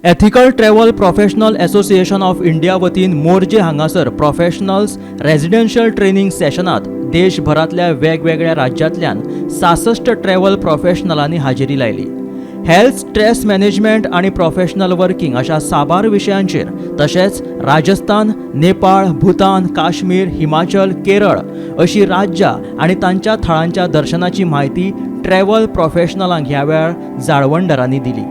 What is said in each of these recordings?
Ethical Travel Professional Association of India वतीन मोरजे हांगासर professionals residential training सेशनात देशभरांतल्या वेगवेगळ्या राज्यांतल्यान 66 ट्रॅव्हल प्रोफेशनलांनी हाजेरी लायली. हेल्थ, स्ट्रेस मॅनेजमेंट आनी प्रोफेशनल वर्किंग अशा साबार विशयांचेर तशेंच राजस्थान, नेपाळ, भूतान, काश्मीर, हिमाचल, केरळ अशी राज्यां आनी तांच्या थळांच्या दर्शनाची म्हायती ट्रॅव्हल प्रोफेशनलांक ह्या वेळार जाळवणदारांनी दिली.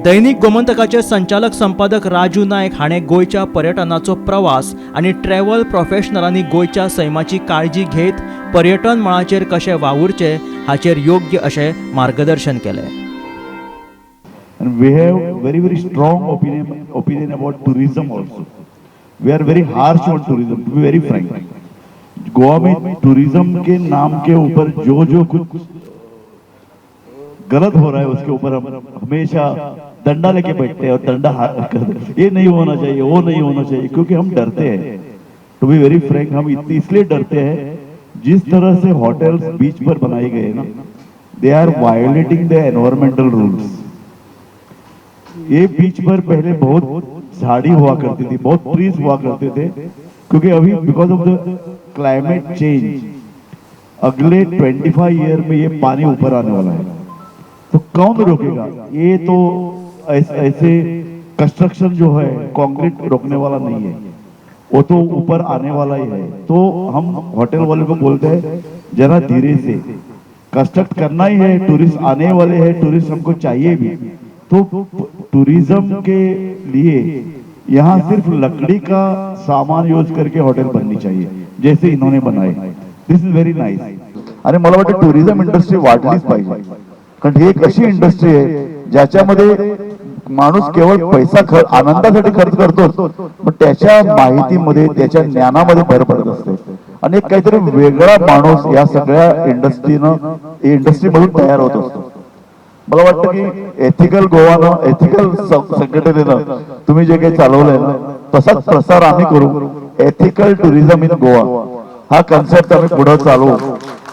दैनिक गोमंतकाचे संचालक संपादक राजू नायक हाणें गोंयच्या पर्यटनाचो प्रवास आनी ट्रॅव्हल प्रोफेशनलांनी गोंयच्या सैमाची काळजी घेत पर्यटन मळाचेर कशें वावुरचें हाचेर योग्य अशें मार्गदर्शन केलें. And we have very, very strong opinion about tourism also. We are very harsh on tourism, to be very frank. Goa में टूरिज्म के नाम के ऊपर जो जो कुछ गलत हो रहा है, उसके ऊपर हम हमेशा डंडा लेके बैठते हैं और डंडा ये नहीं होना चाहिए, वो नहीं होना चाहिए, क्योंकि हम डरते हैं. टू बी वेरी फ्रैंक, हम इतनी इसलिए डरते हैं, जिस तरह से होटल्स बीच पर बनाए गए ना, they are violating the environmental rules. ये बीच पर पहले बहुत झाड़ी हुआ करती थी, बहुत ट्रीज हुआ करते थे, क्योंकि अभी because of the climate change अगले 25 ईयर में ये पानी ऊपर आने वाला है, तो कौन रोकेगा? ये तो ऐसे ऐसे कंस्ट्रक्शन जो है, कंक्रीट रोकने वाला नहीं है, वो तो ऊपर आने वाला ही है. तो हम होटल वाले को बोलते हैं, जरा धीरे से कंस्ट्रक्ट करना ही है, टूरिस्ट आने वाले हैं, टूरिस्ट हमको चाहिए भी, तो टूरिज्म के लिए यहाँ सिर्फ लकड़ी का सामान यूज करके होटल बननी चाहिए, जैसे इन्होंने बनाए. This is very nice. आणि मला वाटतं टुरिझम इंडस्ट्री वाढलीच पाहिजे, कारण ही एक अशी इंडस्ट्री आहे ज्याच्यामध्ये माणूस केवळ पैसा आनंदासाठी खर्च करतोच, पण त्याच्या माहितीमध्ये, त्याच्या ज्ञानामध्ये भर पडत असते आणि एक काहीतरी वेगळा माणूस या सगळ्या इंडस्ट्रीमधून तयार होत असतो. मला वाटतं की एथिकल गोवानं, एथिकल संघटनेनं तुम्ही जे काही चालवलंय ना, तसाच प्रसार आम्ही करू. एथिकल टुरिझम इन गोवा हा कन्सेप्ट आम्ही पुढे चालवू.